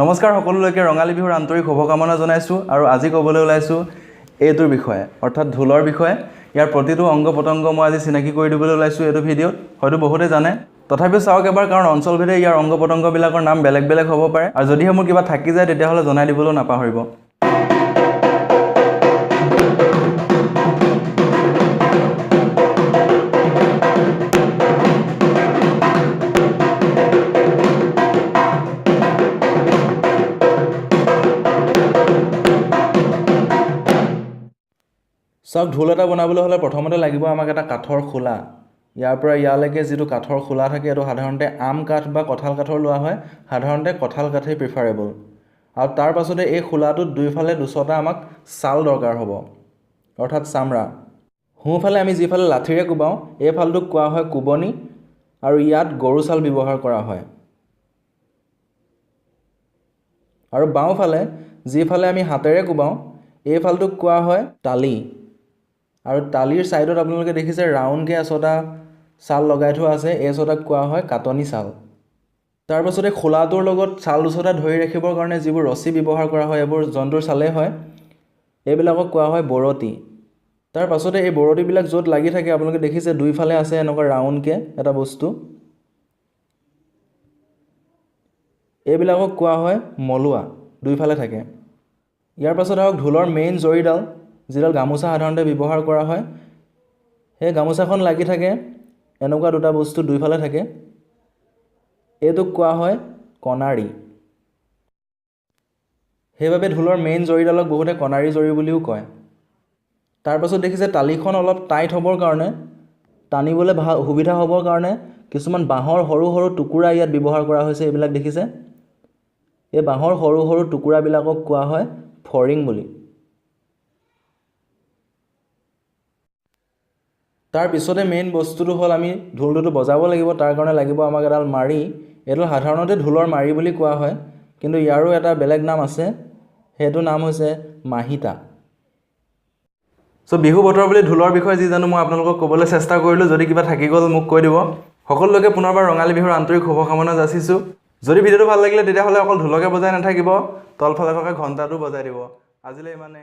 নমস্কাৰ সকলোলৈকে, ৰঙালী বিহুৰ আন্তৰিক শুভকামনা জনাইছোঁ। আৰু আজি ক'বলৈ ওলাইছোঁ এইটোৰ বিষয়ে, অৰ্থাৎ ঢোলৰ বিষয়ে। ইয়াৰ প্ৰতিটো অংগ প্ৰত্যংগ মই আজি চিনাকি কৰি দিবলৈ ওলাইছোঁ এইটো ভিডিঅ'ত। হয়তো বহুতে জানে, তথাপিও চাওক এবাৰ, কাৰণ অঞ্চলভেদে ইয়াৰ অংগ প্ৰত্যংগবিলাকৰ নাম বেলেগ বেলেগ হ'ব পাৰে। আৰু যদিহে মোৰ কিবা থাকি যায়, তেতিয়াহ'লে জনাই দিবলৈও নাপাহৰিব। চাওক, ঢোল এটা বনাবলৈ হ'লে প্ৰথমতে লাগিব আমাক এটা কাঠৰ খোলা। ইয়াৰ পৰা ইয়ালৈকে যিটো কাঠৰ খোলা থাকে, এইটো সাধাৰণতে আম কাঠ বা কঁঠাল কাঠৰ লোৱা হয়। সাধাৰণতে কঁঠাল কাঠেই প্ৰিফাৰেবল। আৰু তাৰ পাছতে এই খোলাটোত দুইফালে দুচটা আমাক ছাল দৰকাৰ হ'ব, অৰ্থাৎ চামৰা। সোঁফালে আমি যিফালে লাঠিৰে কোবাওঁ, এই ফালটোক কোৱা হয় কোবনি আৰু ইয়াত গৰু ছাল ব্যৱহাৰ কৰা হয়। আৰু বাওঁফালে যিফালে আমি হাতেৰে কোবাওঁ, এই ফালটোক কোৱা হয় তালি। আৰু তালিৰ ছাইডত আপোনালোকে দেখিছে ৰাউণ্ডকৈ এচটা ছাল লগাই থোৱা আছে, এই ছটাক কোৱা হয় কাটনি ছাল। তাৰপাছতে খোলাটোৰ লগত ছাল দুচটা ধৰি ৰাখিবৰ কাৰণে যিবোৰ ৰছী ব্যৱহাৰ কৰা হয়, এইবোৰ জন্তুৰ ছালেই হয়, এইবিলাকক কোৱা হয় বৰতি। তাৰ পাছতে এই বৰতিবিলাক য'ত লাগি থাকে, আপোনালোকে দেখিছে দুইফালে আছে এনেকুৱা ৰাউণ্ডকৈ এটা বস্তু, এইবিলাকক কোৱা হয় মলুৱা, দুইফালে থাকে। ইয়াৰ পাছত আহক ঢোলৰ মেইন জৰিডাল, যিডাল গামোচা সাধাৰণতে ব্যৱহাৰ কৰা হয়। সেই গামোচাখন লাগি থাকে এনেকুৱা দুটা বস্তু দুইফালে থাকে, এইটোক কোৱা হয় কণাৰী। সেইবাবে ঢোলৰ মেইন জৰিডালক বহুতে কণাৰী জৰি বুলিও কয়। তাৰপাছত দেখিছে তালিখন অলপ টাইট হ'বৰ কাৰণে, টানিবলৈ ভাল সুবিধা হ'বৰ কাৰণে কিছুমান বাঁহৰ সৰু সৰু টুকুৰা ইয়াত ব্যৱহাৰ কৰা হৈছে। এইবিলাক দেখিছে, এই বাঁহৰ সৰু সৰু টুকুৰাবিলাকক কোৱা হয় ফৰিং বুলি। তাৰ পিছতে মেইন বস্তুটো হ'ল আমি ঢোলটোতো বজাব লাগিব, তাৰ কাৰণে লাগিব আমাক এডাল মাৰি। এইডাল সাধাৰণতে ঢোলৰ মাৰি বুলি কোৱা হয়, কিন্তু ইয়াৰো এটা বেলেগ নাম আছে, সেইটো নাম হৈছে মাহিতা। চ' বিহু বতৰ বুলি ঢোলৰ বিষয়ে যি জানো মই আপোনালোকক ক'বলৈ চেষ্টা কৰিলোঁ। যদি কিবা থাকি গ'ল মোক কৈ দিব। সকলোকে পুনৰবাৰ ৰঙালী বিহুৰ আন্তৰিক শুভকামনা যাচিছোঁ। যদি ভিডিঅ'টো ভাল লাগিলে, তেতিয়াহ'লে অকল ঢোলকে বজাই নাথাকিব, তলফালে থকা ঘণ্টাটো বজাই দিব। আজিলৈ ইমানে।